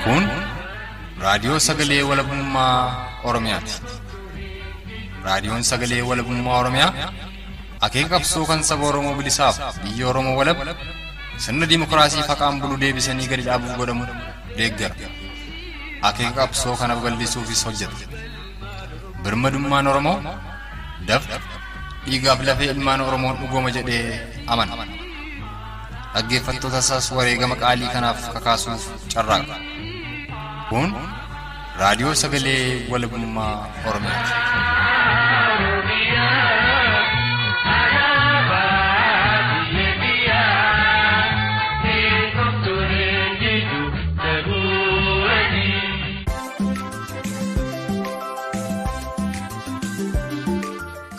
Kun raadiyoo sagalee walabummaa Oromiyaati. Raadiyoon sagalee walabummaa Oromiyaa akeeka qabsoo kan saba Oromoo bilisaaf biyya Oromoo walab sirna dimookiraasii faqaan bulu deebisanii gadi dhaabuuf godhamu deeggara. Akeeka qabsoo kana babal'isuufis hojjeta. Birmadummaan Oromoo dafqa dhiigaaf lafee ilmaan Oromoon dhugooma jedhee amana. Dhaggeeffattoota isaas wareegama qaalii kanaaf kakaasuuf carraaqa. Kun raadiyoo sagalee walabummaa Oromiyaati.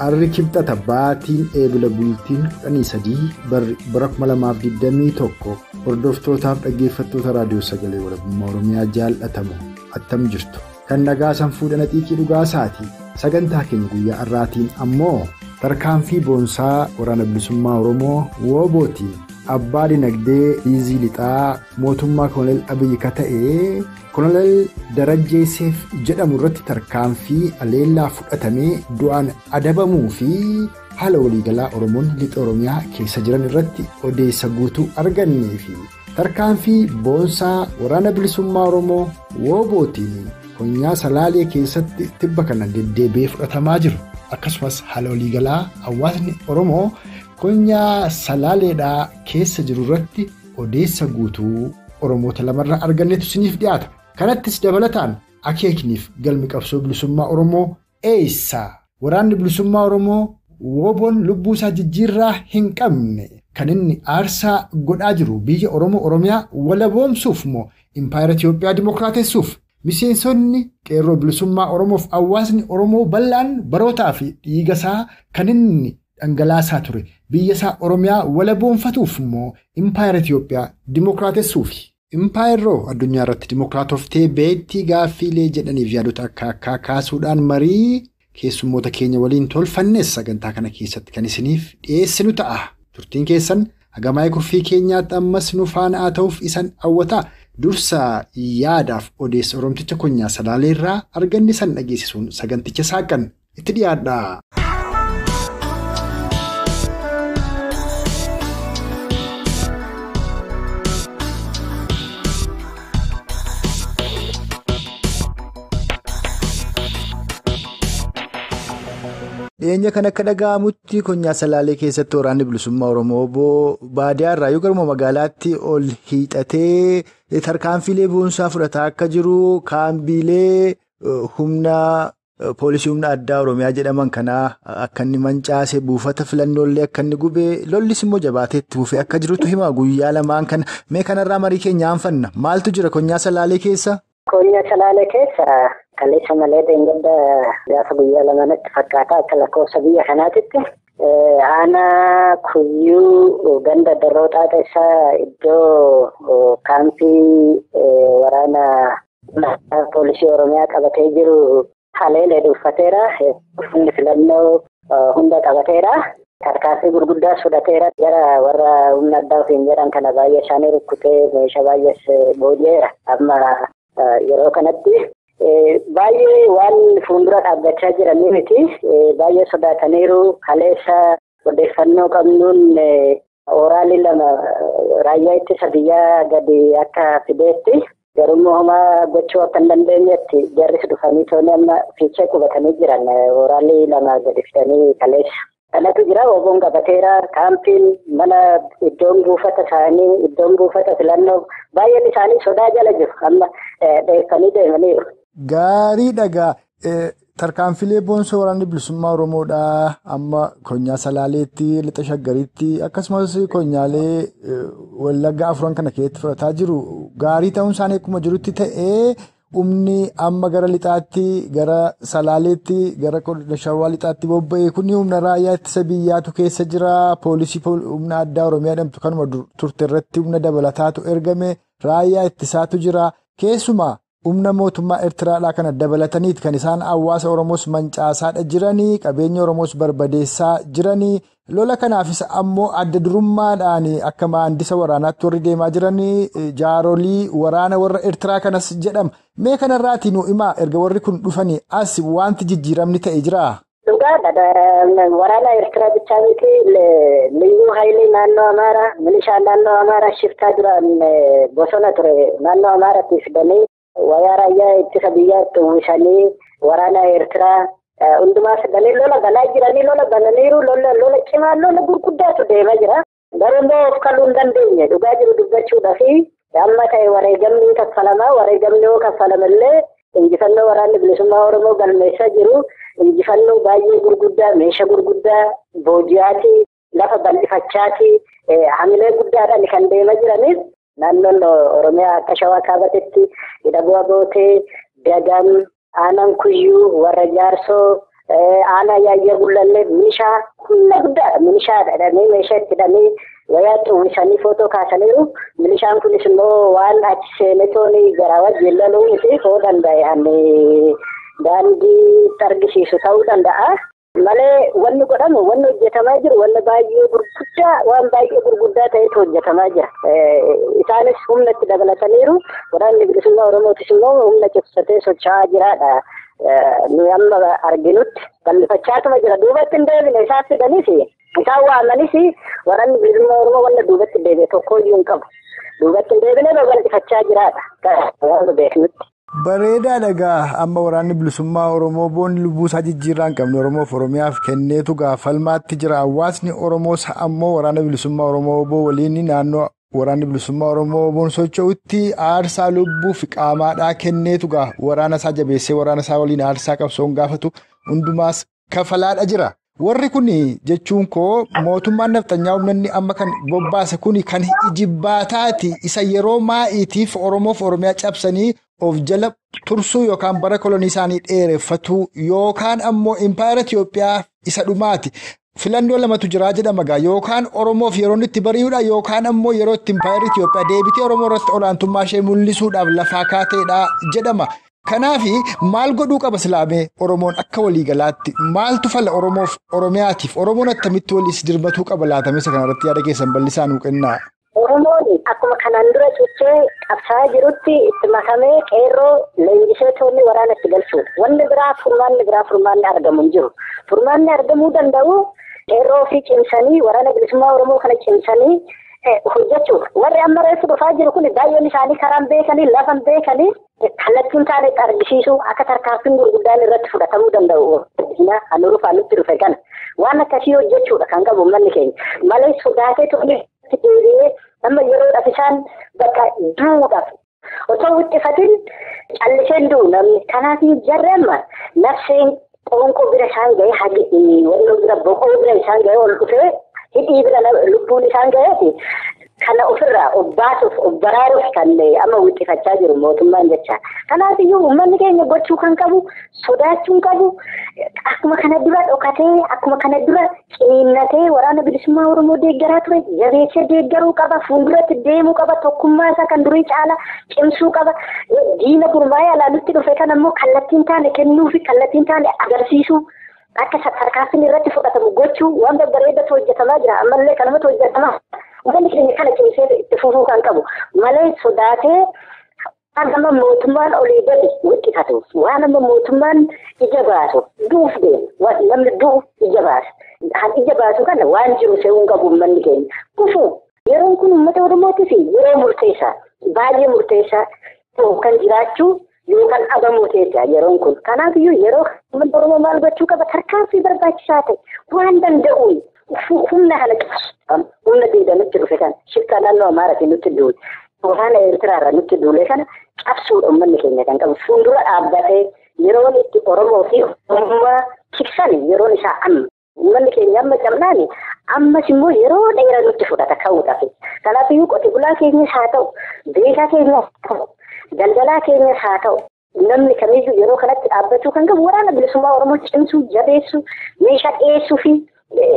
Arri kibxata baatiin eebila bultiin 13 bara 2021 hordoftootaaf dhaggeeffattoota raadiyoo sagalee walabummaa Oromiyaa jaallatamu attam jirtu. Kan nagaa sanfuudhana xiiqii dhugaasaati. Sagantaa keenya guyyaa har'aatiin ammoo tarkaanfii boonsaa waraana bilisummaa Oromoo woobootiin abbaa dinagdee liizii lixaa mootummaa Koloneel Abiyyi ka ta'e Koloneel Darajjee Seef jedhamu irratti tarkaanfii aleellaa fudhatamee du'aan adabamuu fi haala waliigalaa Oromoon lixa Oromiyaa keessa jiran irratti odeessa guutuu argannee fi tarkaanfii boonsaa waraana bilisummaa Oromoo woobootiin konyaa Salaalee keessatti tibba kana deddeebi'ee fudhatamaa jiru. Akkasumas haala waliigalaa hawaasni Oromoo konyaa Salaaleedhaa keessa jiru irratti odeessa guutuu Oromoota lamarraa argannetu isiniif dhiyaata. Kanattis dabalataan akeekniif galmi qabsoo bilisummaa Oromoo eessa? Waraanni bilisummaa Oromoo wooboon lubbuusaa jijjiirraa hin qabne kan inni aarsaa godhaa jiru biyya Oromoo Oromiyaa walaboomsuuf moo Impaayera Itiyoophiyaa Dimookiraatessuuf? Miseensonni qeerroo bilisummaa Oromoof hawaasni Oromoo bal'aan barootaa fi dhiiga isaa kan inni dhangalaasaa ture biyya isaa Oromiyaa walaboomfatuuf immoo Impaayera Itiyoophiyaa Dimookiraatessuufi. Impaayerroo addunyaa irratti dimookiraatoftee beektii gaaffiilee jedhaniif yaadota akka akkaa kaasuudhaan marii keessummoota keenya waliin tolfannes sagantaa kana keessatti kan isiniif dhiyeessinu ta'a. Turtiin keessan hagamaa'ee kurfii keenyaatti ammas nu faana haa ta'uuf isan hawwata. Dursa yaadaaf odeessa Oromticha Konyaa Salaalee irraa arganne san dhageessisuun saganticha saaqan itti dhiyaadha. Dhiyeenya kan akka dhaga'amutti konyaa Salaalee keessatti waraanni bilisummaa Oromoo obbo baadiyyaa irraa yoo garuma magaalaatti ol hiixatee tarkaanfiilee boonsaa fudhataa akka jiru kaambiilee humna poolisii humna addaa Oromiyaa jedhaman kanaa akka inni mancaase buufata filannoolee akka inni gubee lollis immoo jabaatee itti fufee akka jirutu hima guyyaa lamaan kana mee kanarraa marii keenya aanfanna maaltu jira konyaa Salaalee keessa? Konyaa Salaalee keessa kaleessa malee dheengadda gaafa guyyaa lamaanitti fakkaata akka lakkoofsa biyya kanaatitti aanaa kuyyuu ganda darroo xaaxessaa iddoo kaampii waraana poolisii Oromiyaa qabatee jiru haleelee dhuunfateera. Humni filannoo hunda qabateera. Tarkaanfii gurguddaas fudhateera. Gara warra humna addaa ofiin jedhan kana baay'ee isaanii rukkutee meeshaa baay'ees booji'eera. Amma yeroo kanatti baay'ee waan fuuldura dhaabbachaa jiranii miti. Baay'ee sodaataniiru. Kaleessa odeeffannoo qabnuun oraalii lama raayyaa ittisa biyyaa gadi akka fideetti garuu homaa gochuu akka hin dandeenyetti jarris dhufanii tooni amma fiichee qubatanii jiran oraalii lama gadi fidanii kaleessa. Kanatu jira woboon qabateera. Kaampiin mana iddoon buufata isaanii iddoon buufata filannoo baay'een isaanii sodaa jala jiru amma dheeffanii deemaniiru. Gaarii dhagaa tarkaanfilee boonsoo waraanni bilisummaa Oromoodhaa amma konyaa Salaaleetti, Lixa Shaggariitti akkasumas konyaalee Wallaggaa afuran kana keessatti fudhataa jiru. Gaarii ta'uun isaanii akkuma jirutti ta'ee humni amma gara lixaatti, gara Salaaleetti, gara Shawaa lixaatti bobba'e kun humna raayyaa ittisa biyyaatu keessa jira. Poolisii humna addaa Oromiyaa jedhamtu kanuma turte irratti humna dabalataatu ergame raayyaa ittisaatu jira. Keessumaa Humna mootummaa Eertiraadhaa kana dabalataniit kan isaan hawaasa Oromoos mancaasaadha jiranii, qabeenya Oromoos barbadeessaa jiranii, lola kanaafis ammoo adda durummaadhaan akka maandisa waraanaatti warri deemaa jiranii jaarolii waraana warra Eertiraa kanas jedhama. Mee kanarraatii nu himaa, erga warri kun dhufanii as wanti jijjiiramni ta'e jiraa? Dhugaadha. Waraana Eertiraa bichaa miti, liyyuu hayilee naannoo Amaaraa, milishaa naannoo Amaaraa shiftaa duraan bosona ture naannoo Amaaraatti fidanii wayaa raayyaa ittisa biyyaatti uwwisanii waraana Eertiraa hundumaa fidanii lola banaa jiranii, lola bananiiru, lola cimaa, lola gurguddaatu deemaa jira. Garuu immoo of kaluu hin dandeenye, dhugaa jiru dubbachuudhaa fi amma ta'e wareegamni kaffalamaa, wareegamni yoo kaffalamallee injifannoo waraanni bilisummaa Oromoo galmeessaa jiru, injifannoo baay'ee gurguddaa, meeshaa gurguddaa booji'aati, lafa bal'ifachaati, hamilee guddaadhaan kan deemaa jiraniif naannoon Oromiyaa akka Shawaa Kaabatetti, Hidhabuu Abootee, Dagam, Aanaan Kuyyuu, Warra Jaarsoo, Aanaa Yaayyaa Gullallee meeshaa humna guddaadha. Meeshaa dhadhamee meeshaa itti hidhamee wayaa xuwwisanii footoo kaasaniiru. Milishaan kunis immoo waan achi seenetoon garaa wajjin loluu miti koo danda'e ani daandii argisiisu ta'uu danda'a. Malee wanni godhamu, wanni hojjetamaa jiru, wanni baay'ee gurguddaa, waan baay'ee gurguddaa ta'etu hojjetamaa jira. Isaanis humna itti dabalataniiru. Waraanni bilisummaa Oromootis immoo humna cimsatee socho'aa jiraadha. Nuyi amma arginutti bal'ifachaatuma jira. Duubatti hin deebine, isaan fidanis, isaan waamanis waraanni bilisummaa Oromoo wanna duubatti deebi'e tokkoyyuu hin qabu. Duubatti hin deebine, babal'ifachaa jiraadha. Waan beeknutti. Bareedaadha gaa, amma waraanni bilisummaa Oromoo boonni lubbuu isaa jijjiirraa hin qabne Oromoof Oromiyaaf kenneetu gaa falmaatti jira. Hawaasni Oromoos ammoo waraana bilisummaa Oromoo boo waliin naannoo waraanni bilisummaa Oromoo boon socho'utti aarsaa lubbuu fi qaamaadhaa kenneetu gaa waraana isaa jabeessee waraana isaa waliin aarsaa qabsoon gaafatu hundumaas kafalaadha jira. Warri kun jechuun koo mootummaan nafxanyaa humnanni amma kan bobbaase kun kan ijibbaataati, isa yeroo maa'iitiif Oromoof Oromiyaa cabsanii of jala tursuu yookaan bara kolonii isaanii dheereffatu yookaan ammoo impaayera Itiyoophiyaa isa dhumaati. Filannoo lamatu jiraa jedhama gaa, yookaan Oromoof yeroo itti bari'uudha yookaan ammoo yeroo itti impaayera Itiyoophiyaa deebitee Oromoo irratti olaantummaa ishee mul'isuudhaaf lafaa kaateedha jedhama. Kanaaf maal godhuu qaba silaamee Oromoon akka waliigalaatti maaltu fala Oromoof Oromiyaatiif, Oromoon attamitti waliis dirmatuu qaba laatamisa kanarratti yaada keessan bal'isaa nuu kennaa. Oromoon akkuma kanaan dura cichee qabsaa'aa jirutti itti makamee qeerroo leenjisee toonni waraana itti galchuudha. Wanni biraa furmaanni argamu hin jiru. Furmaanni argamuu danda'u qeerroo ofii cimsanii waraana bilisummaa Oromoo kana cimsanii hojjechuudha. Warri amma reefu dhufaa jiru kun baay'een isaanii karaan beekanii, lafan beekanii kallattiin taane argisiisuu akka tarkaanfiin gurguddaan irratti fudhatamuu danda'u. Anuruufaa nutti dhufe kana waan akkasii hojjechuudha kan qabu uummanni keenya. Malee sodaatee toonni deebi'ee amma yeroodhaaf isaan bakka du'uudhaaf otoo wixxifatin calliseen du'u namni. Kanaaf jarri amma nafseen qoonqoo bira isaan ga'ee, wannoo bira boqoo bira isaan ga'ee ol dhufee hidhii bira lubbuun isaan ga'eeti. Kana ofirraa of baasuuf of baraaruuf kan amma wixxifachaa jiru mootummaan jecha. Kanaaf iyyuu uummanni keenya gochuu kan qabu, sodaachuu hin qabu, akkuma kana dura dhokatee, akkuma kana dura ciniinnatee waraana bilisummaa Oromoo deeggaraa ture jabeessee deeggaruu qaba, fuulduratti deemuu qaba, tokkummaa isaa kan durii caala cimsuu qaba. Diina gurmaa'ee alaa nutti dhufe kan ammoo kallattiin taane kennuu fi kallattiin taane agarsiisuu akka tarkaanfiin irratti fudhatamu gochuu waan babbareedatu hojjetamaa jira. Ammallee kanumatu hojjetamaa. Uummanni keenya kana cimsee itti fufuu kan qabu malee sodaatee waan amma mootummaan olii gadi wixxifatu, waan amma mootummaan ija baasu du'uuf deemu, namni du'u ija baasa. Kan ija baasu kana waan jiru se'uu hin qabu uummanni keenya. Kufuu yeroon kun uummata Oromootiif yeroo murteessaa, baay'ee murteessaa kan jiraachuu yookaan dhabamuu teessa yeroon kun. Kanaaf iyyuu yeroo uummanni Oromoo maal gochuu qaba? Tarkaanfii barbaachisaa ta'e waan danda'uun humna kana qabsu, humna diidaa nutti dhufe kana, shiftaa naannoo Amaaraatiin nutti duule, waraana Eertiraarraa nutti duule kana cabsuudha uummanni keenya kan qabu. Fuuldura dhaabbatee yeroon itti Oromoo fi Oromummaa tiksan yeroon isaa amma. Uummanni keenya amma cabnaani ammas immoo yeroo dheeraa nutti fudhata ka'uudhaaf. Kanaaf iyyuu qote bulaa keenyas haa ta'u, beekaa keenyas haa ta'u, daldalaa keenyas haa ta'u, namni kamiyyuu yeroo kanatti dhaabbachuu kan qabu waraana bilisummaa Oromoo cimsuu, jabeessuu, meeshaa dhiyeessuu fi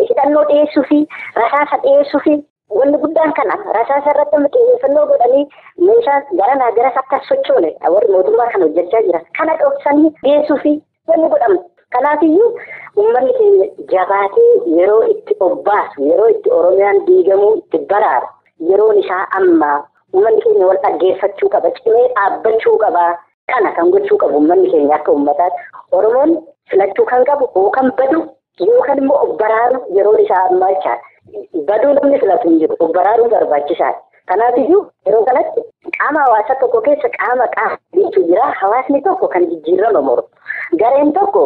hidhannoo dhiyeessuu fi rasaasa dhiyeessuu fi Wanni guddaan kana rasaasa irratti xiyyeeffannoo godhanii meeshaan garanaa garas akka sochoone warri mootummaa kana hojjechaa jira. Kana dhoksanii geessuu fi wanni godhamu. Kanaafiyyuu uummanni keenya jabaatee yeroo itti obbaasu, yeroo itti Oromiyaan diigamuu itti baraaru, yeroon isaa amma uummanni keenya wal dhaggeeffachuu qaba, cimee dhaabbachuu qaba. Kana kan gochuu qabu uummanni keenya akka uummataatti. Oromoon filachuu kan qabu yookaan badu yookaan immoo of baraaru yeroon isaa ammaa jechaadha. Baduu namni filatu hin jiru. Of baraaruun barbaachisaadha. Kanaafiyyuu yeroo kanatti qaama hawaasa tokko keessa qaama qaama jira. Hawaasni tokko kan jijjiirama mormu. Gareen tokko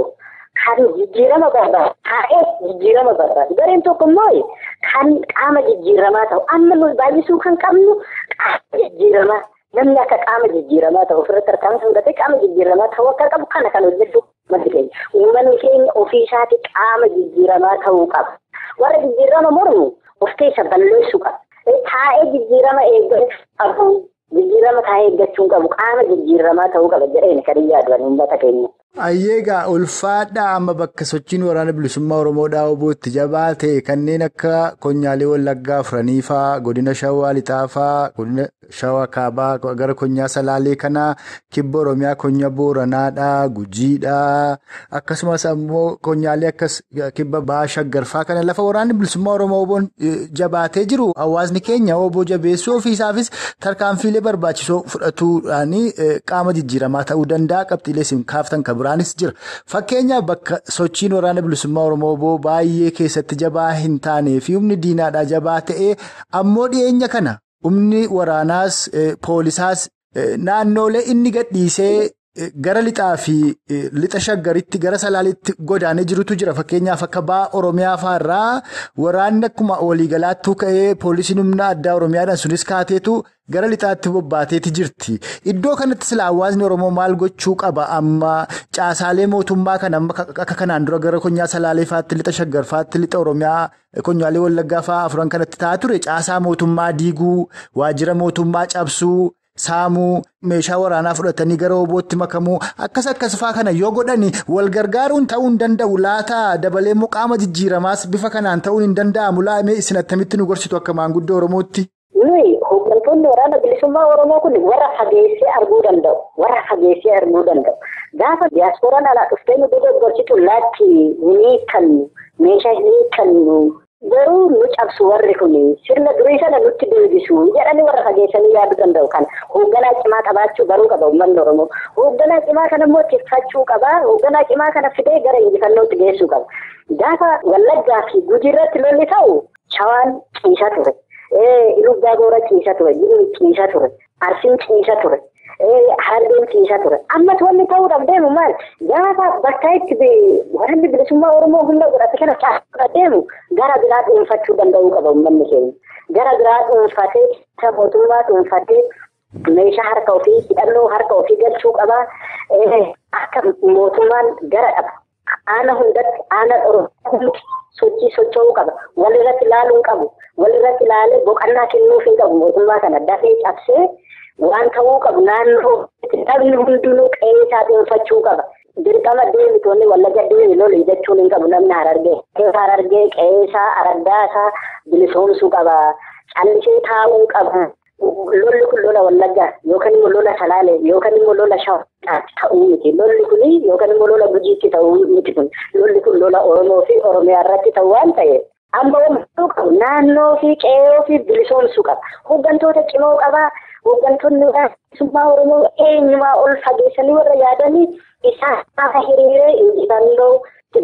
kan jijjiirama barbaadu. Taa'ee jijjiirama barbaadu. Gareen tokko immoo kan qaama jijjiiramaa ta'u. Amma nuyi baay'isuu kan qabnu qaama jijjiiramaa. Namni akka qaama jijjiiramaa ta'u ofirratti tarkaanfii fudhatee qaama jijjiiramaa ta'uu akka qabu kana kan hojjechuu uummanni keenya. Uummanni keenya ofii isaatti qaama jijjiiramaa ta'uu qaba. Warra jijjiirama mormu of keessa balleessuu qaba. Taa'ee jijjiirama eeggachuu qabu. Jijjiirama taa'ee eeggachuu qabu. Qaama jijjiiramaa ta'uu qaba jedheen kan yaadu uummata keenya. Ayyeegaa ulfaadhaa amma bakka sochiin waraana bilisummaa Oromoodhaa obbo itti jabaa ta'e kanneen akka konyaalee Wallaggaa Afranii fa'aa, godina Shawaa Lixaa fa'aa, godina Shawaa Kaabaa gara konyaa Salaalee kanaa, kibba Oromiyaa konya Booranaadhaa, Gujiidhaa akkasumas ammoo konyaalee akkas kibba Bahaa Shaggar fa'aa kana lafa waraanni bilisummaa Oromoo oboon jabaatee jiru hawaasni keenya obbo jabeessuu ofiisaafis tarkaanfiilee barbaachisoo fudhatuudhaan qaama jijjiiramaa ta'uu danda'a. Qabxiilee isin kaaftan kan biraanis jira. Fakkeenyaaf bakka sochiin waraana bilisummaa Oromoo obbo baay'ee keessatti jabaa hin taanee fi humni diinaadhaa jabaa ta'ee ammoo dhiyeenya kana humni waraanaas poolisaas naannoolee inni gadhiisee gara lixaa fi lixa shaggaritti gara salaalitti godaanee jirutu jira. Fakkeenyaaf akka ba'a Oromiyaa fa'aarraa waraanni akkuma waliigalaattuu ka'ee poolisiin humna addaa Oromiyaadhaan sunis kaateetu gara lixaatti bobbaateeti jirti. Iddoo kanatti sila hawaasni Oromoo maal gochuu qaba? Amma caasaalee mootummaa kana akka kanaan dura gara konyaa Salaalee fa'aatti, lixa Shaggar fa'aatti, lixa Oromiyaa konyaalee Wallaggaa fa'aa afuran kanatti ta'aa ture. Caasaa mootummaa diiguu, waajjira mootummaa cabsuu, saamuu, meeshaa waraanaa fudhatanii gara obootti makamuu akkas akkas fa'aa kana yoo godhani wal gargaaruun ta'uu hin danda'u laataa? Dabalee immoo qaama jijjiiramaas bifa kanaan ta'uun hin danda'amu laamee isin attamitti nu gorsitu akka maanguddoo Oromootti? Nuyi hooggantoonni waraana bilisummaa Oromoo kun warra fageessee arguu danda'u. Warra fageessee arguu danda'u. Gaafa diyaaspooraan alaa dhuftee nu dogoggorsitu laatti ni kannu, meeshaa ni kannu. Garuu nu cabsu warri kun sirna durii sana nutti deebisu jedhanii warra fageessanii yaaduu danda'u kana. Hoogganaa cimaa qabaachuu baruu qaba uummanni Oromoo. Hoogganaa cimaa kana immoo tikfachuu qaba. Hoogganaa cimaa kana fidee gara injifannootti geessuu qaba. Gaafa Wallaggaa fi Gujii irratti lolli ta'u Shawaan ciisaa ture. Iluggaa Goora ciisaa ture. Jimmi ciisaa ture. Arsiin ciisaa ture. Harargeen ciisaa ture. Ammas wanni ta'uudhaaf deemu maal? Gaafa bakka itti waraanni bilisummaa Oromoo humna godhate kana caasuudhaaf deemu gara biraa dhuunfachuu danda'uu qaba uummanni keenya. Gara biraa dhuunfatee, mootummaa dhuunfatee meeshaa harka ofii, hidhannoo harka ofii galchuu qaba. Akka mootummaan gara dhaba. Aana hundatti, aana Oromoo sochii socho'uu qaba. Walirratti ilaaluu qabu. Walirratti ilaalee boqonnaa kennuuf hin qabu mootummaa kana dafee cabsee waan ta'uu qabu naannoo dhabni hundinuu qe'ee isaa dhuunfachuu qaba. Dirqama deemitoonni Wallagga deemi loli jechuun hin qabu namni Harargee. Harargee qe'ee isaa araddaa isaa bilisoomsuu qaba. Callisee taa'uu qaba. Lolli kun lola Wallaggaa yookaan immoo lola Salaalee yookaan immoo lola Shawaatti ta'uu miti. Lolli kun yookaan immoo lola Gujiitti ta'uu miti kun. Lolli kun lola Oromoo fi Oromiyaa irratti ta'u waan ta'eef. Amma waan qabu naannoo fi qe'ee fi bilisoomsuu qaba. Hooggantoota cimoo qaba. Hooggantoonni bilisummaa Oromoo eenyumaa ol fageessanii warra yaadanii isaan hiriiree injifannoo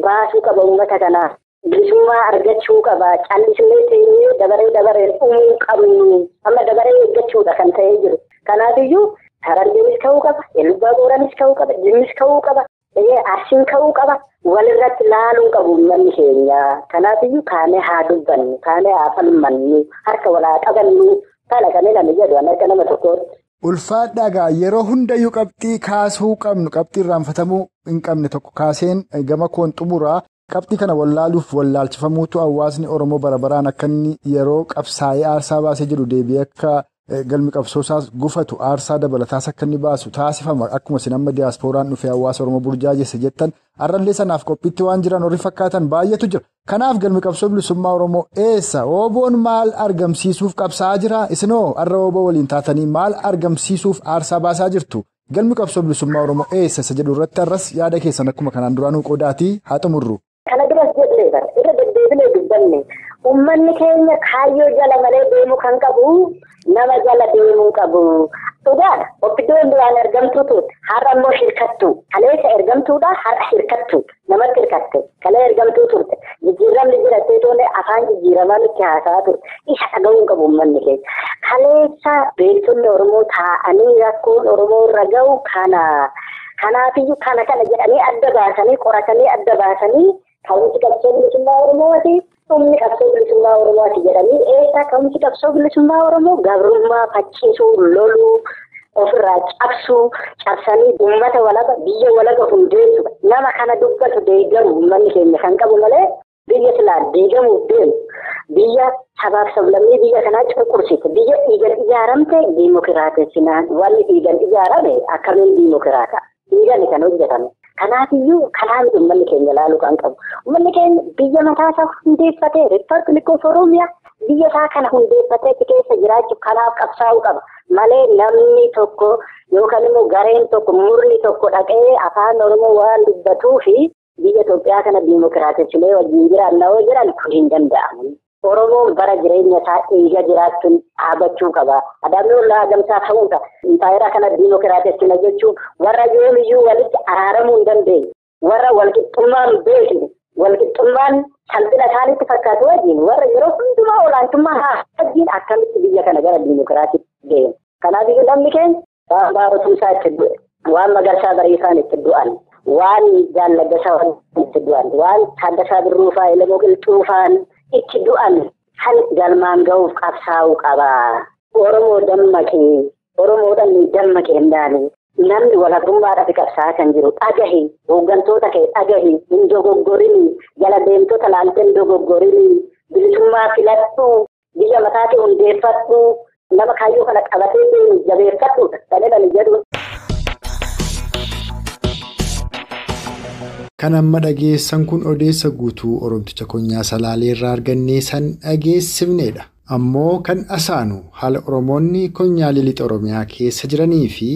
baasuu qaba uummata kanaa. Bilisummaa argachuu qaba. Callisnee teenyee dabaree dabareen uumuu qabnu. Amma dabaree eeggachuudha kan ta'ee jiru. Kanaafiyyuu Harargeenis ka'uu qaba. Iluggaa Booranis ka'uu qaba. Jimmis ka'uu qaba. Arsiin ka'uu qaba. Walirratti laaluu qabu uummanni keenya. Kanaafiyyuu kaanee haa dubbannu, kaanee haa falmannu, harka walaa qabannu. Kana kanneen ani jedhu akka nama tokkootti. Ulfaadhaa yeroo hundayyuu qabxii kaasuu qabnu, qabxii irraanfatamuu hin qabne tokko kaaseen gama koon xumuraa. Qabxii kana wallaaluuf wallaalchifamuutu hawaasni Oromoo bara baraan akka inni yeroo qabsaa'ee aarsaa baasee jiru deebi'ee akka Galmi qabsoosaas gufatu aarsaa dabalataas akka inni baasu taasifama. Akkuma isin amma diyaaspooraan dhufee hawaasa Oromoo burjaajesse jettan har'allee sanaaf qophiitti waan jiran warri fakkaatan baay'eetu jira. Kanaaf galmi qabsoo bilisummaa Oromoo eessa? Oboon maal argamsiisuuf qabsaa'aa jira? Isinoo har'a oboo waliin taatanii maal argamsiisuuf aarsaa baasaa jirtu? Galmi qabsoo bilisummaa Oromoo eessa isa jedhu irratti har'as yaada keessan akkuma kanaan duraanuu qoodaatii haa xumurru. Kana duras jedhee irra deddeebinee dubbanne uummanni keenya kaayyoo jala malee deemuu kan qabu nama jala deemuu qabu. Dhugaadha. Oppidoon duraan ergamtuu turte. Har'a immoo hirkattu. Kaleessa ergamtuudha har'a hirkattu. Namatti hirkatte. Kalee ergamtuu turte. Jijjiiramni jira teetoon afaan jijjiiramaa nutti haasa'aa turte. Isa dhaga'uu qabu uummanni keenya. Kaleessa beektonni Oromoo taa'anii rakkoon Oromoo irra ga'u kana. Kanaafiyyuu kana kana jedhanii adda baasanii qoratanii adda baasanii ka'umsi qabsoo bilisummaa Oromooti. Dhumni qabsoo bilisummaa Oromooti jedhanii eessa ka'umsi qabsoo bilisummaa Oromoo gabrummaa faccisuu, loluu, ofirraa cabsuu, cabsanii uummata walaba biyya walaba hundeessuudha. Nama kana dubbatu deeggaru uummanni keenya kan qabu malee biyya silaa diigamuuf deemu biyya sabaaf sablammii biyya kanaa cunqursite biyya dhiigan ijaaramte diimokiraatessinaan wanni dhiigan ijaarame akkamiin diimokiraata dhiigan kan hojjetame. Kanaafiyyuu kanaan uummanni keenya laaluu kan qabu. Uummanni keenya biyya mataa isaa hundeeffatee Riippaabilikii of Oromiyaa biyya isaa kana hundeeffatee achi keessa jiraachuuf kanaaf qabsaa'uu qaba. Malee namni tokko yookaan immoo gareen tokko murni tokko dhaqee afaan Oromoo waan dubbatuu fi biyya Itoophiyaa kana diimokiraatessinee wajjin jiraanna yoo jedhan kun hin danda'amu. Oromoon bara jireenya isaa dhiiga jiraachuun dhaabachuu qaba. Adaamni ollaa gamsaa ta'uudha. Intaayira kana diimokiraatessina jechuun warra yoomiyyuu walitti araaramuu hin dandeenye. Warra walqixxummaan beekne, walqixxummaan salphina isaanitti fakkaatu wajjin warra yeroo hundumaa olaantummaa haa wajjin akkamitti biyya kana gara diimokiraatiitti deemu. Kanaaf namni keenya waan Baaroo itti du'e, waan Magarsaa Bariisaan itti du'an, waan Jaallaggasaa itti du'an, waan Taaddasaa Birruufaa, Elemoo Qilxuufaan itti du'an kan galmaan ga'uuf qabsaa'uu qaba. Oromoo dammaqee, Oromoodhaan dammaqee hin taane namni walabummaadhaaf qabsaa'aa kan jiru dhagahi, hooggantoota kee dhagahi, hin dogoggorini, jala deemtota laaltee hin dogoggorini, bilisummaa filadhu, biyya mataa kee hundeeffadhu, nama kaayyoo kana qabatee deemu jabeeffadhu, kan jedhu. Kan amma dhageessan kun odeessa guutuu Oromticha Konyaa Salaalee irraa argannee san dhageessifnedha. Ammoo kan asaanu haala Oromoonni Konyaalee Lixa Oromiyaa keessa jiranii fi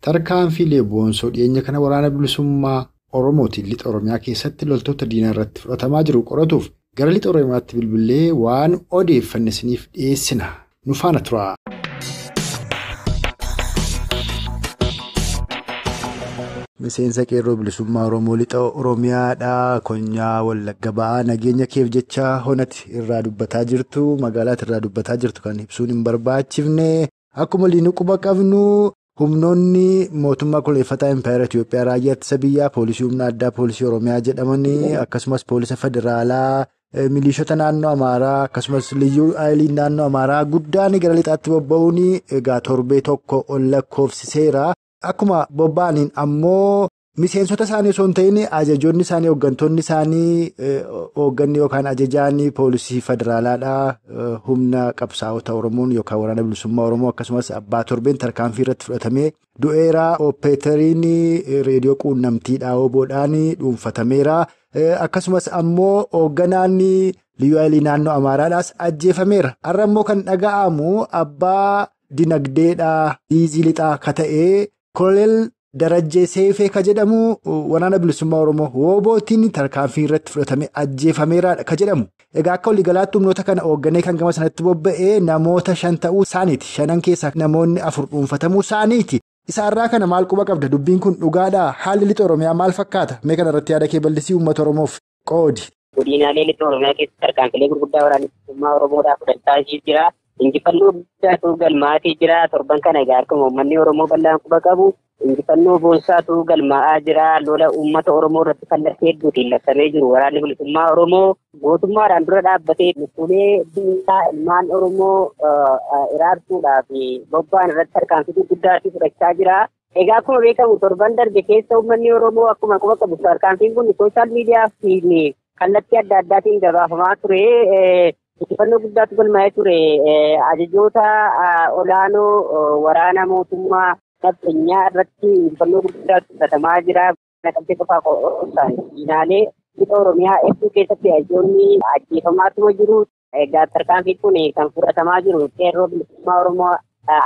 tarkaanfiilee boonsoo dhiyeenya kana waraana bilisummaa Oromootiin Lixa Oromiyaa keessatti loltoota diinaa irratti fudhatamaa jiru qoratuuf gara Lixa Oromiyaatti bilbilee waan odeeffanne isiniif dhiyeessina. Nu faana tura. Miseensa qeerroo bilisummaa Oromoo Lixa Oromiyaadha. Konyaa Wallagga Ba'aa nageenya keef jecha honati irraa dubbataa jirtu, magaalaatti irraa dubbataa jirtu kan ibsuun hin barbaachifne. Akkuma waliin quba qabnu humnoonni mootummaa kuleeffataa Impaayera Itoophiyaa raayyaa ittisa biyyaa, poolisii humna addaa, poolisii Oromiyaa jedhamanii akkasumas poolisa federaalaa, milishoota naannoo Amaaraa akkasumas liyyuu ayiliin naannoo Amaaraa guddaan gara lixaatti bobba'uun egaa torbee tokko ol lakkoofsiseera. Akkuma bobba'aniin ammoo miseensota isaanii osoo hin ta'in ajajoonni isaanii hooggantoonni isaanii hoogganni yookaan ajajaan poolisii federaalaadha. Humna qabsaa'ota Oromoon yookaan waraana bilisummaa Oromoo akkasumas abbaa torbeen tarkaanfii irratti fudhatamee du'eera. Opereeteriin reediyoo quunnamtiidha oboodhaan dhuunfatameera. Akkasumas ammoo hoogganaan liyyuu ayilii naannoo Amaaraadhaas ajjeefameera. Har'a immoo kan dhaga'amu abbaa dinagdeedha liizii lixaa ka ta'ee. Koloneel Darajjee Seefee ka jedhamu waraana bilisummaa Oromoo woobootiin tarkaanfii irratti fudhatame ajjeefameeraadha ka jedhamu. Egaa akka waliigalaatti humnoota kana hoogganee kan gama sanatti bobba'ee namoota 5 ta'uu isaaniiti. 5 keessaa namoonni 4 dhuunfatamuu isaaniiti. Isaarraa kana maal quba qabda? Dubbiin kun dhugaadhaa? Haalli Lixa Oromiyaa maal fakkaata? Mee kana irratti yaada kee bal'isii uummata Oromoof qoodi. Godinaalee Lixa Oromiyaa keessatti tarkaanfilee gurguddaa waraana bilisummaa Oromoodhaaf fudhachaa jira. Injifannoo guddaatu galmaa'aa jira. Torban kana egaa akkuma uummanni Oromoo bal'aan quba qabu injifannoo boonsaatu galmaa'aa jira. Lola uummata Oromoo irratti kallattii hedduutiin labsamee jiru. Waraanni bilisummaa Oromoo gootummaadhaan dura dhaabbatee lukkuulee diinaa ilmaan Oromoo iraarsuudhaaf bobba'an irratti tarkaanfii gurguddaatu fudhachaa jira. Egaa akkuma beekamu torban darbe keessa uummanni Oromoo akkuma quba qabu tarkaanfiin kun sooshaal miidiyaa fi kallattii adda addaatiin gabaafamaa ture. Injifannoo guddaatu galmaa'ee ture. Ajajoota olaanoo waraana mootummaa nafxanyaa irratti injifannoo guddaatu fudhatamaa jira. Naqamtee qofaa qoosaan diinaalee lixa Oromiyaa hedduu keessatti ajajoonni ajjeefamaatuma jiru. Egaa tarkaanfiin kun kan fudhatamaa jiru qeerroo bilisummaa Oromoo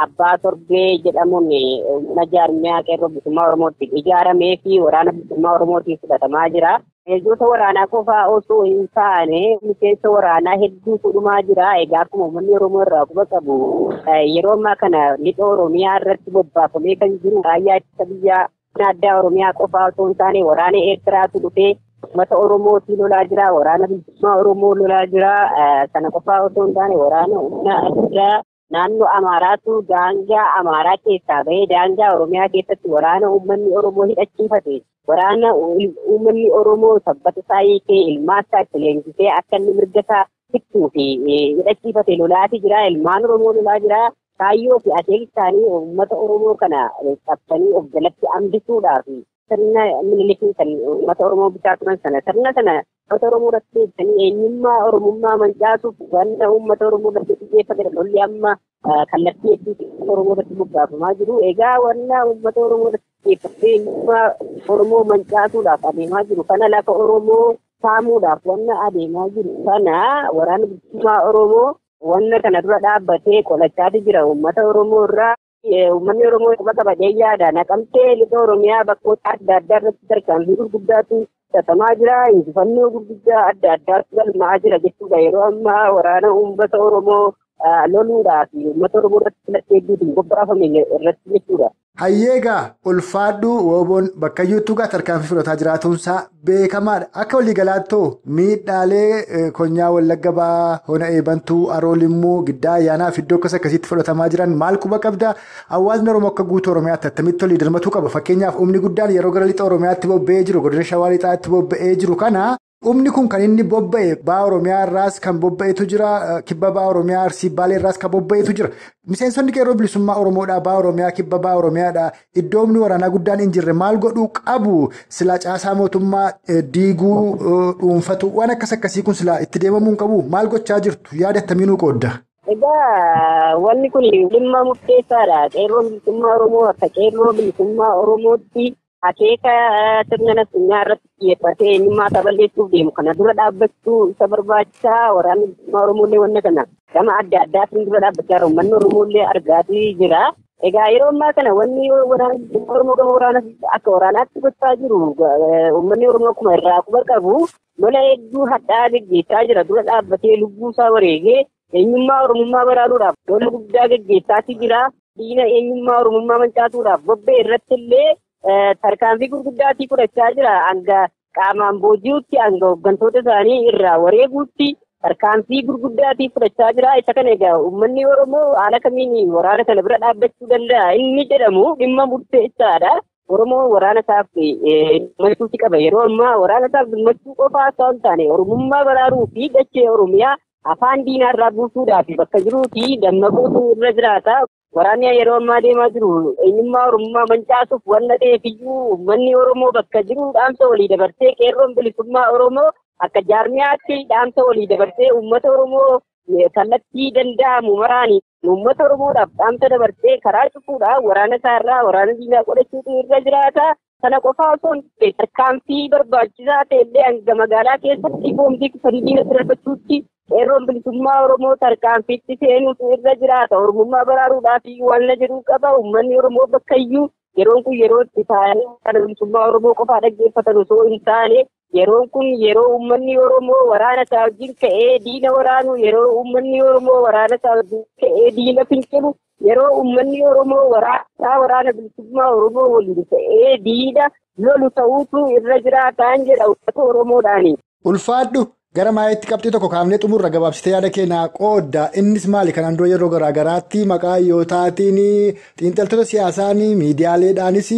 Abbaa Torbee jedhamuun humna jaarmiyaa qeerroo bilisummaa Oromootti ijaaramee fi waraana bilisummaa Oromootiin fudhatamaa jira. Ajajoota waraanaa qofaa osoo hin taane miseensa waraanaa hedduu fudhumaa jira. Egaa akkuma uummanni Oromoo irraa quba qabu yeroo ammaa kana lixa Oromiyaa irratti bobbaafamee kan jiru raayyaa ittisa biyyaa addaa Oromiyaa qofaa osoo hin taane waraana Eertiraatu dhufee uummata Oromootiin lolaa jira. Waraana bilisummaa Oromoo lolaa jira. Sana qofaa osoo hin taane waraana humna addaa naannoo Amaaraatu daangaa Amaaraa keessaa bahee daangaa Oromiyaa keessatti waraana uummanni Oromoo hidhachiifate. Waraana uummanni Oromoo sabbata isaa hiikee ilmaan isaa itti leenjisee akka inni mirga isaa fixuu fi hidhachiifate lolaati jira. Ilmaan Oromoo lolaa jira. Kaayyoo fi akeekni isaanii uummata Oromoo kana qabsanii of jalatti hambisuudhaaf sirna Minilikii kan uummata Oromoo bitaa turan sana sirna sana uummata Oromoo irratti deebisanii eenyummaa Oromummaa mancaasuuf wanna uummata Oromoo irratti xiyyeeffatedha. Lolli amma kallattii hedduutti Oromoo irratti bobbaafamaa jiru. Egaa wanna uummata Oromoo irratti xiyyeeffatee eenyummaa Oromoo mancaasuudhaaf adeemaa jiru kana lafa Oromoo saamuudhaaf wanna adeemaa jiru kana waraana bilisummaa Oromoo wanna kana dura dhaabbatee qolachaati jira uummata Oromoo irraa. Uummanni Oromoo quba qabadee yaada. Naqamtee lixa Oromiyaa bakkoota adda addaa irratti tarkaanfii gurguddaatu fudhatamaa jira. Injifannoo gurguddaa adda addaatu galmaa'aa jira jechuudha. Yeroo ammaa waraana uummata Oromoo loluudhaaf uummata Oromoo irratti filattee hedduutiin bobbaafame irratti jechuudha. Hayyeegaa ulfaadhu wooboon bakka iyyuutti egaa tarkaanfii fudhataa jiraatuunsaa beekamaadha. Akka waliigalaatti miidhaalee konyaa Wallagga Bahaa, Hona Eebantuu, Aroo Limmuu, Giddaa Ayyaanaa fi iddoo akkas akkasiitti fudhatamaa jiran maal quba qabda? Hawaasni Oromoo akka guutuu Oromiyaatti attamitti olii dirmatuu qaba? Fakkeenyaaf humni guddaan yeroo gara lixa Oromiyaatti bobba'ee jiru, godina Shawaa Lixaatti bobba'ee jiru kana humni kun kan inni bobba'e baha Oromiyaa irraas kan bobba'etu jira, kibba baha Oromiyaa Arsii Baalee irraas kan bobba'etu jira. Miseensonni qeerroo bilisummaa Oromoodhaa baha Oromiyaa kibba baha Oromiyaadhaa iddoo humni waraanaa guddaan hin jirre maal godhuu qabu? Silaa caasaa mootummaa diiguu dhuunfatu waan akkas akkasii kun silaa itti deemamuu hin qabu maal gochaa jirtu? Yaada akkamii nuu qoodda? Egaa wanni kun dhimma murteessaadha. Qeerroon bilisummaa Oromoo akka qeerroo bilisummaa Oromootti akeeka sirna nafxanyaa irratti xiyyeeffatee eenyummaa isaa balleessuuf deemu kana dura dhaabbachuu isa barbaachisaa. Waraanni bilisummaa Oromoollee wanna kana gama adda addaatiin dura dhaabbachaa jira. Uummanni Oromoollee argaatii jira. Egaa yeroo ammaa kana wanni waraanni bilisummaa Oromoo gama waraana akka waraanaatti gochaa jiru uummanni Oromoo akkuma irraa quba qabu lola hedduu hadhaa geggeessaa jira. Dura dhaabbatee lubbuu isaa wareegee eenyummaa Oromummaa baraaruudhaaf lola guddaa geggeessaatii jira. Diina eenyummaa Oromummaa mancaasuudhaaf bobba'e irratti illee tarkaanfii gurguddaatii fudhachaa jira. Hanga qaamaan booji'utti, hanga hooggantoota isaanii irraa wareeguutti tarkaanfii gurguddaatii fudhachaa jira. Isa kana egaa uummanni Oromoo haala kamiin waraana kana bira dhaabbachuu danda'a inni jedhamu dhimma murteessaadha. Oromoo waraana isaaf birmachuuti qaba. Yeroo ammaa waraana isaaf birmachuu qofaa osoo hin taane Oromummaa baraaruu fi dachee Oromiyaa afaan diinaa irraa buusuudhaaf bakka jiruuti dammaquutu irra jiraata. Waraanni yeroo ammaa deemaa jiru eenyummaa Oromummaa mancaasuuf wanna ta'eef iyyuu uummanni Oromoo bakka jiru dhaamsa walii dabarsee qeerroon bilisummaa Oromoo akka jaarmiyaatti dhaamsa walii dabarsee uummata Oromoo kallattii danda'amu maraani uummata Oromoodhaaf dhaamsa dabarsee karaa cufuudhaan waraana isaa irraa waraana diinaa qolachuutu irra jiraata. Sana qofaa osoo hin taane tarkaanfii barbaachisaa ta'e illee hanga magaalaa keessatti boombii sadii diina darbachuutti qeerroon bilisummaa Oromoo tarkaanfiitti seenuutu irra jiraata. Oromummaa baraaruudhaaf wanna jedhu qaba. Uummanni Oromoo bakka iyyuu yeroon kun yeroo itti taa'anii kan bilisummaa Oromoo qofaa dhaggeeffatan osoo hin taane yeroon kun yeroo uummanni Oromoo waraana isaa wajjin ka'ee diina waraanu, yeroo uummanni Oromoo waraana isaa wajjin ka'ee diina fincilu, yeroo uummanni Oromoo waraana bilisummaa Oromoo waliin ka'ee diina lolu ta'uutu irra jiraataan jedha uummata Oromoodhaani. Ulfaadhu gara maayitti qabxii tokko kaafnee xumurra gabaabsitee yaada keenyaa qoodda. Innis maali? Kanaan dura yeroo garaagaraatti maqaa yootaatiin xiinxaltoota siyaasaan miidiyaaleedhaanis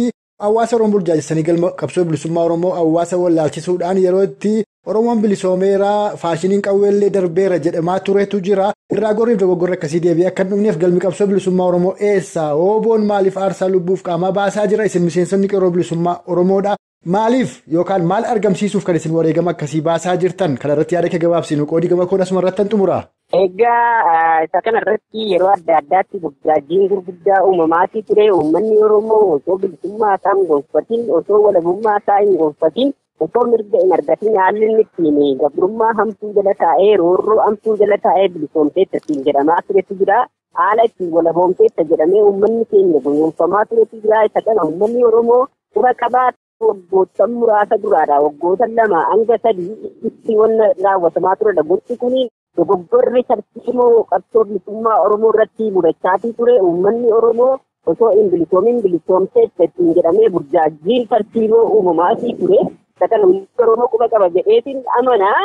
hawaasa Oromoo burjaajessanii galma qabsoo bilisummaa Oromoo hawaasa wallaalchisuudhaan yeroo itti Oromoon bilisoomeera faashiniin qawweellee darbeera jedhamaa turetu jira. Irraa gorriif dogoggorri akkasii deebi'ee akka hin dhumneef galmi qabsoo bilisummaa Oromoo eessa? Hooboon maaliif aarsaa lubbuuf qaamaa baasaa jira? Isin miseensonni qeerroo bilisummaa Oromoodha. Maaliif yookaan maal argamsiisuuf kan isin wareegama akkasii baasaa jirtan? Kana irratti yaada kee gabaabsinu qoodii gama koon asuma irratti xumura. Egaa isa kanarratti yeroo adda addaatti burjaajiin gurguddaa uumamaatii ture. Uummanni Oromoo osoo bilisummaa isaa hin gonfatin, osoo walabummaa isaa hin gonfatin, osoo mirga hin argatin haalli inni ittiin gabrummaa hamtuu jala taa'ee, roorroo hamtuu jala taa'ee bilisoomteetta ittiin jedhamaa turetu jira. Haala ittiin walaboomteetta jedhamee uummanni keenya gowwoomfamaa turetu jira. Isa kana uummanni Oromoo quba qabaa waggoota muraasa duraadha. Waggoota 2 hanga 3 itti wanna raawwatamaa turedha. Gochi kuni dogoggorri tartiiboo qabsoo bilisummaa Oromoo irratti mudachaatii ture. Uummanni Oromoo osoo hin bilisoomin bilisoomteetta ittiin jedhamee burjaajiin tartiiboo uumamaatii ture. Isa kana uummanni Oromoo quba qaba jedheetiin amanaa.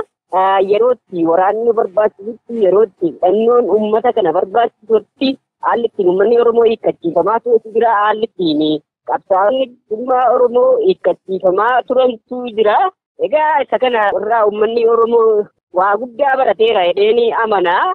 Yerootti waraanni barbaachisutti, yerootti hidhannoon uummata kana barbaachisutti haalli ittiin uummanni Oromoo hiikkachiifamaa turetu jira. Haalli ittiin qabsaa'onni bilisummaa Oromoo hiikkachiifamaa turantu jira. Egaa isa kana irraa uummanni Oromoo waa guddaa barateera jedheen amanaa.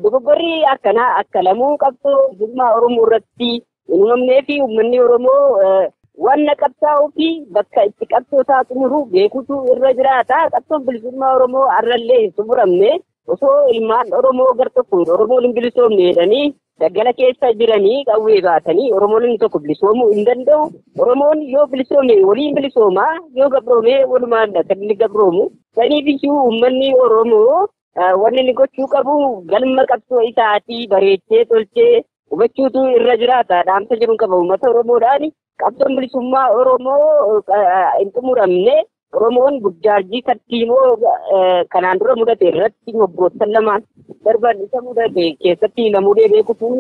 Dogoggorri akkanaa akka lamuu qabsoo bilisummaa Oromoo irratti hin uumamnee fi uummanni Oromoo wanna qabsaa'uu fi bakka itti qabsoo isaa xumuru beekutu irra jiraata. Qabsoon bilisummaa Oromoo har'allee hin xumuramne. Osoo ilmaan Oromoo gar tokkoon Oromoon hin bilisoomne jedhanii daggala keessa jiranii qawwee baatanii Oromoon inni tokko bilisoomuu hin danda'u. Oromoon yoo bilisoome waliin bilisoomaa, yoo gabroome walumaan kan inni gabroomu. Saniif iyyuu uummanni Oromoo wanni inni gochuu qabu galma qabsoo isaatii bareechee tolchee hubachuutu irra jiraata. Dhaamsa jiruun qaba uummata Oromoodhaan. Qabsoon bilisummaa Oromoo hin xumuramne. Oromoon burjaajii tartiiboo kanaan dura mudate irratti waggoottan 2 darban isa mudate keessatti namoota beekutu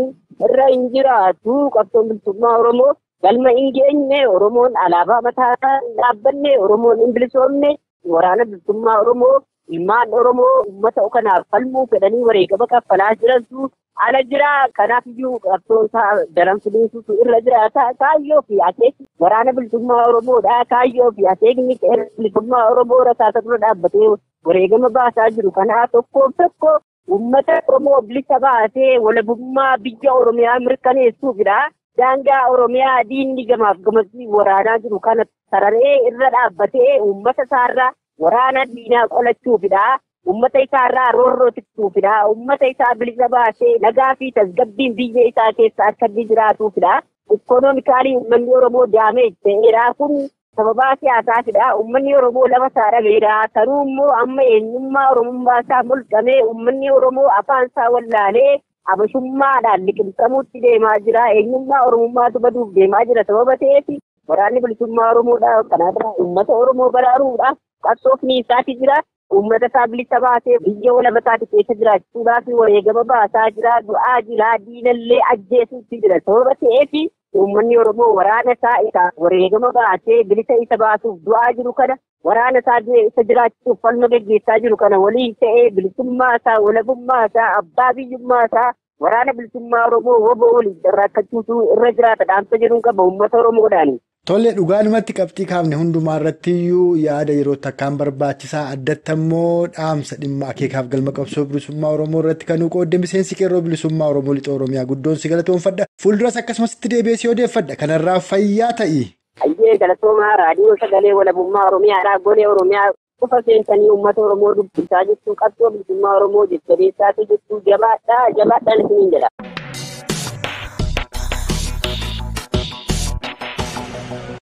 irra hin jiraatu. Qabsoon bilisummaa Oromoo galma hin geenye, Oromoon alaabaa mataa isaa hin dhaabbanne, Oromoon hin bilisoomne. Waraana bilisummaa Oromoo ilmaan Oromoo uummata kanaaf falmuu fedhanii wareegama kaffalaa jirantu ala jira. Kanaaf iyyuu qabsoon isaa daran finiinsuutu irra jiraata. Kaayyoo fi akeekni waraana bilisummaa Oromoodha. Kaayyoo fi akeekni bilisummaa Oromoo rasaasa dura dhaabbatee wareegama baasaa jiru kanaa tokkoof tokko uummata Oromoo bilisa baasee walabummaa biyya Oromiyaa mirkaneessuufidha. Daangaa Oromiyaa diinni gamaaf gamasii waraanaa jiru kana sararee irra dhaabbatee uummata isaarraa waraana diinaa qolachuufidha. Uummata isaarraa roorroo tiksuufidha. Uummata isaa bilisa baasee nagaa fi tasgabbiin biyya isaa keessa akka inni jiraatuufidha. Ikoonoomikaalii uummanni Oromoo daamee ta'eera. Kun sababaa siyaasaatidha. Uummanni Oromoo lafa isaa dhabeera. Garuu immoo amma eenyummaa Oromummaa isaa mulqamee uummanni Oromoo afaan isaa wallaalee abashummaadhaan liqimsamuutti deemaa jira. Eenyummaa Oromummaatu baduuf deemaa jira sababa ta'eef waraanni bilisummaa Oromoodha. Kanaafuu uummata Oromoo baraaruudhaaf qabsoofni isaati jira. Uummata isaa bilisa baasee biyya walabataati keessa jiraachuudhaaf wareegama baasaa jira. Du'aa jira. Diinallee ajjeesuutti jira sababa ta'eef uummanni Oromoo waraana isaa isa wareegama baasee bilisa isa baasuuf du'aa jiru kana waraana isaa isa jiraachuuf falma gaggeessaa jiru kana waliin ta'ee bilisummaa isaa, walabummaa isaa, abbaa biyyummaa isaa waraana bilisummaa Oromoo waboo waliin carraaqachuutu irra jiraata. Dhaamsa jedhuun qaba uummata Oromoodhaani. Tole dhugaanumatti qabxii kaafne hundumaa irratti iyyuu yaada yeroo takkaan barbaachisaa addatti ammoo dhaamsa dhimma akeekaaf galma qabsoo bilisummaa Oromoo irratti kan qoodde miseensi qeerroo bilisummaa Oromoo lixa Oromiyaa guddoon si galatoonfadha. Fuulduras akkasumas itti deebi'ee si odeeffadha. Kanarraa fayyaa ta'i. Ayyee galatoomaa raadiyoo sagalee walabummaa Oromiyaadhaa golee Oromiyaa qofa seentanii uummata Oromoo dubbisaa jechuu qabsoo bilisummaa Oromoo jajjabeessaatu jechuu jabaadhaa jabaadhaan isiniin jedha.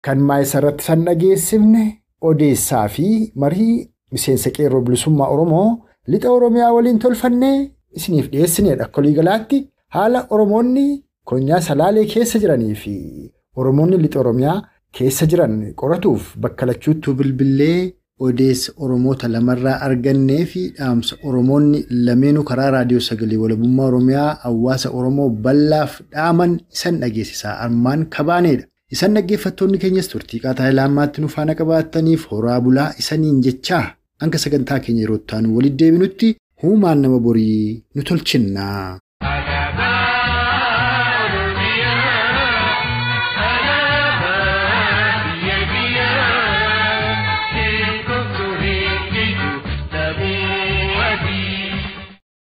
Kan maayisa irratti san dhageessifne odeessaa fi marii miseensa qeerroo bilisummaa Oromoo lixa Oromiyaa waliin tolfannee isiniif dhiyeessinedha. Akka waliigalaatti haala Oromoonni konyaa Salaalee keessa jiranii fi Oromoonni lixa Oromiyaa keessa jiran qoratuuf bakka lachuuttuu bilbilee odeessa Oromoota lamarraa argannee fi dhaamsa Oromoonni lameenuu karaa raadiyoo sagalee walabummaa Oromiyaa hawaasa Oromoo bal'aaf dhaaman isan dhageessisaa armaan kabaanedha. Isan dhaggeeffattoonni keenyas turtii qaataa ilaamaatti nu faana qabaataniif horaa bulaa isaniin jechaa hanga sagantaa keenya yeroo itti aanu walitti deebinutti huumaan nama borii nu tolchinnaa.